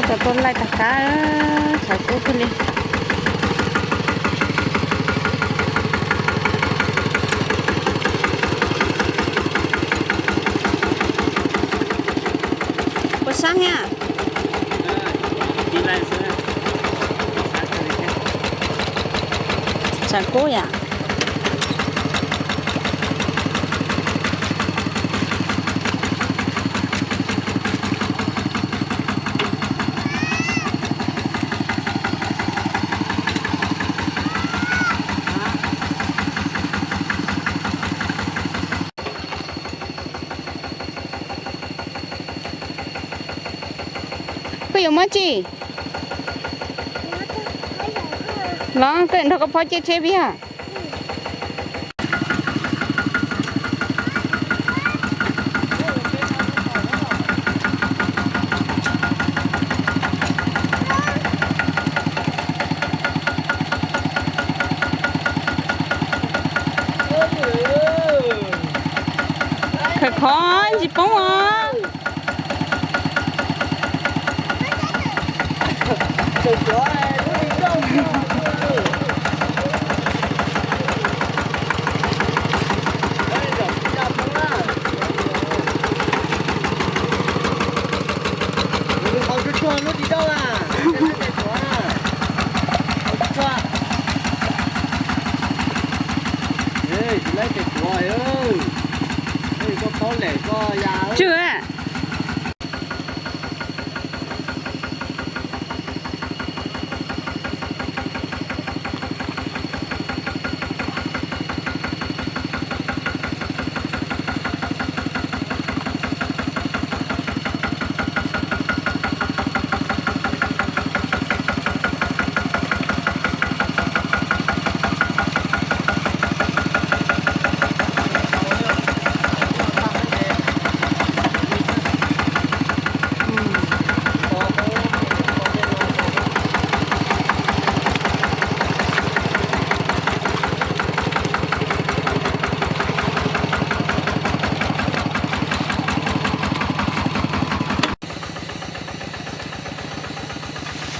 Tab tom tuaj laij tag kab, tshav kub kawg li. Puas sab thiab? Tshav kub yom. Koj yuav muab tsi? Los koj nrog koj phob caij tsheb peb yog. Khov khov ntsis poob os. Tswj.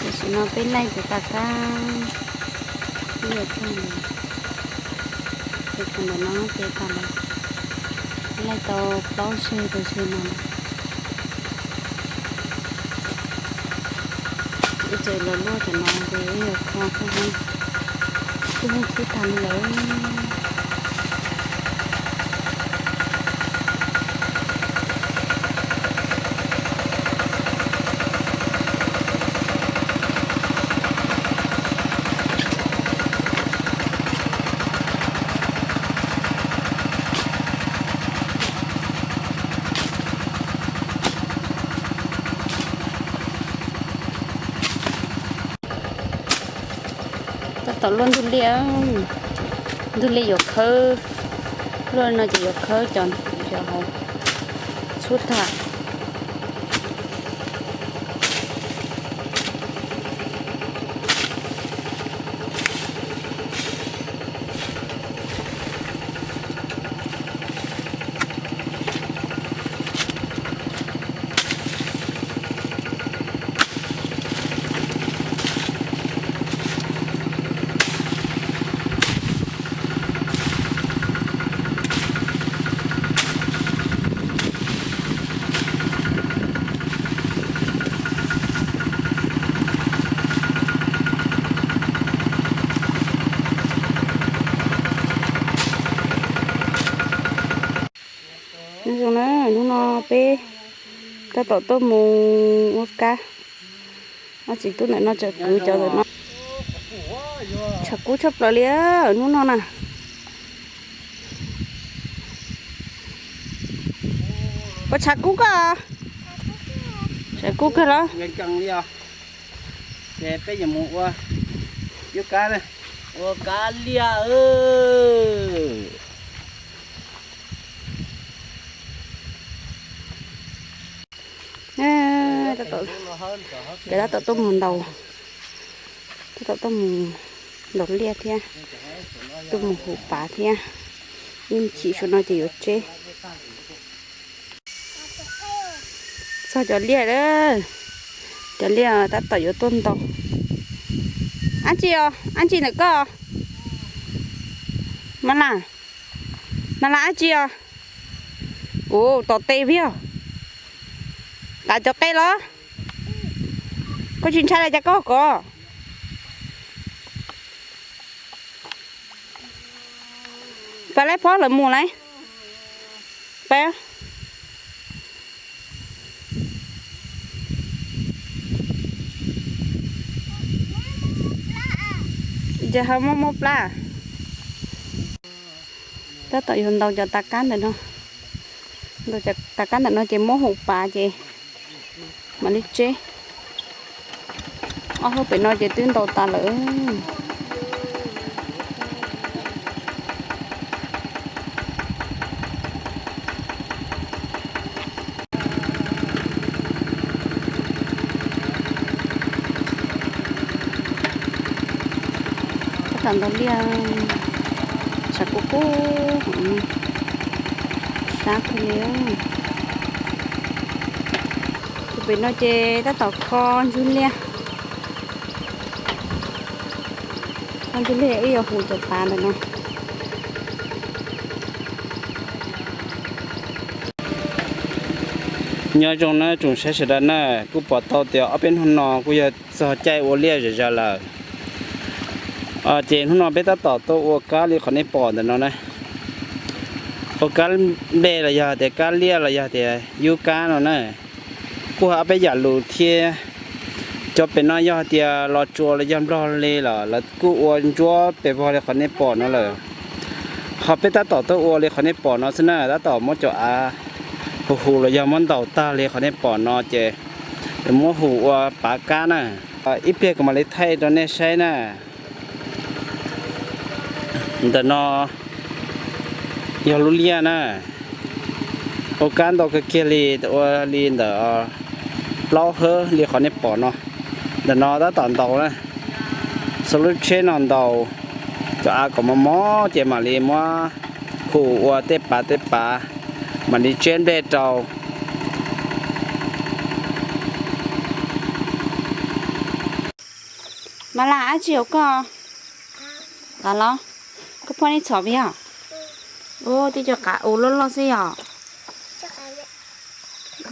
Tam sim no peb laij tau tas kab, peb yuav tag lawm, ces thaum ntawm no ces tas lawm, laij tau plaub zeg rau zeg no lawm. Ib txwm los luaj cov no ces ib yam kho xwb, kuj muaj txhub tag li lawm. Tab tom luaj ntug liaj, ntug liaj yuav khawb, luaj no ces yuav khawb cov, cov hauv txhub tag. Nyob zoo na, hnub no peb tab tom tuaj mus ua kab. Ob txiv tub ntawm no tseem kwv cov ntawm no. Tshav kub tshaj plaws li hnub no na. Ua tshav kub koj? Tshav kub kawg los? Ces peb yuav mus ua, yuav kab, ua kab liaj. Cov tab tom tuaj mus ntaus, tab tom tuaj mus ntaus liaj thiab, tuaj mus huv pav thiab. Ib me chim saum no ces yuav tseb. Txog cov liaj lawm. Cov liaj tab tom yuav tuaj ntaus. Ab tsi os, ab tsi ntawm koj? Mas las, mas las ab tsi os? Ua tom tes peb yog. Qav cov qe los? Koj tsis ntshai los cas koj kov? Pab laib phob lawv mus lauj. Pab. Ces ho muaj muaj plab. Tab tom yuav ntaus cov tav qab ntawm no. Ntaus cov tav qab ntawm no ces muab hu pav ces mam li tseb. Ob hauv pem no ces twb ntaus tas lawm. Tab tom ntaus liaj, tshav kub kub, sab kawg li. Tus pem no ces tab tom kho ntsuj liaj. Kho ntsuj liaj wb yuav hu cov pav ntawm no. Nyob zoo na tsoom saib sawv daws na, kuj pom tau tias ob peb hnub no kuj yog txog caij ua liaj zom zaws lawm. Ces hnub no peb tab tom tuaj ua kab li qhov nej pom ntawm no na. Ua kab nplej los yog tias kab liaj los yog tias yub kab no na. Kuj ho ob peb yam lus thiab. Cov pem no yog hais tias Los Tsuas los yog Nplog li los lawv kuj ua ntsuab pes vog li qhov nej pom no lawm. Ho peb tab tom tuaj ua li qhov nej pom no xwb na, tab tom muab cov av hu hu los yog muab ntaus tag li qhov nej pom no ces muab hu ua pav kab na. Ib pliag kuv mam li thaij rau nej saib na. Ntawm no yog lub liaj na. Ua kab ntau kawg kiag li, ua li ntawm plaub hawb li qhov nej pom no. Ntawm no tab tom ntaus na, xuas lub tsheb no ntaus. Cov av kom mos mos ces mam li muab hu ua tej pav tej pav, mam li tseb nplej rau. Mas las ab tsi hauv koj? Qav los? Koj phob neb txhom pes yog? Ua tej cov qav ua loj loj xwb yog?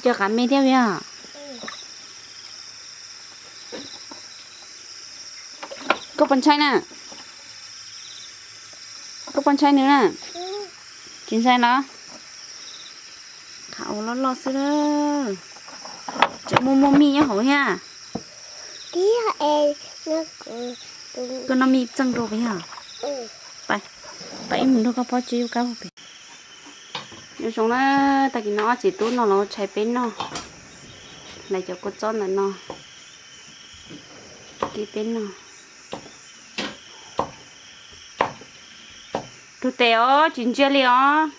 Cov qav me thiab pes yog? Koj puas ntshai na? Koj puas ntshai nws na? Tsis ntshai los? Qav ua loj loj xwb. Tseem muaj muaj mij nyob hauv thiab. Koj noj mij txeej rau pes yog? Pab ib mus nrog koj phob tseb yub kab pem. Nyob zoo na, tag kis no ob txiv tub no los tshais peb noj. Lawv cov kua txob ntawm no kib peb noj. Rug tes os, tsis ntsia li os.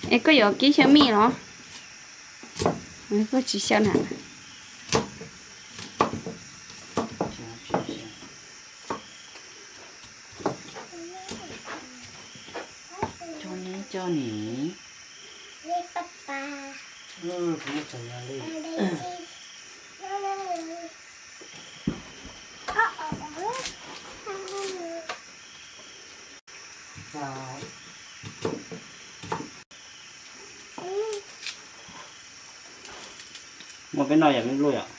Es koj yuav kib xyaw mij los? Koj tsis xyaw na. Cov ni, cov ni. Muaj peb noj yom, peb npluj yom.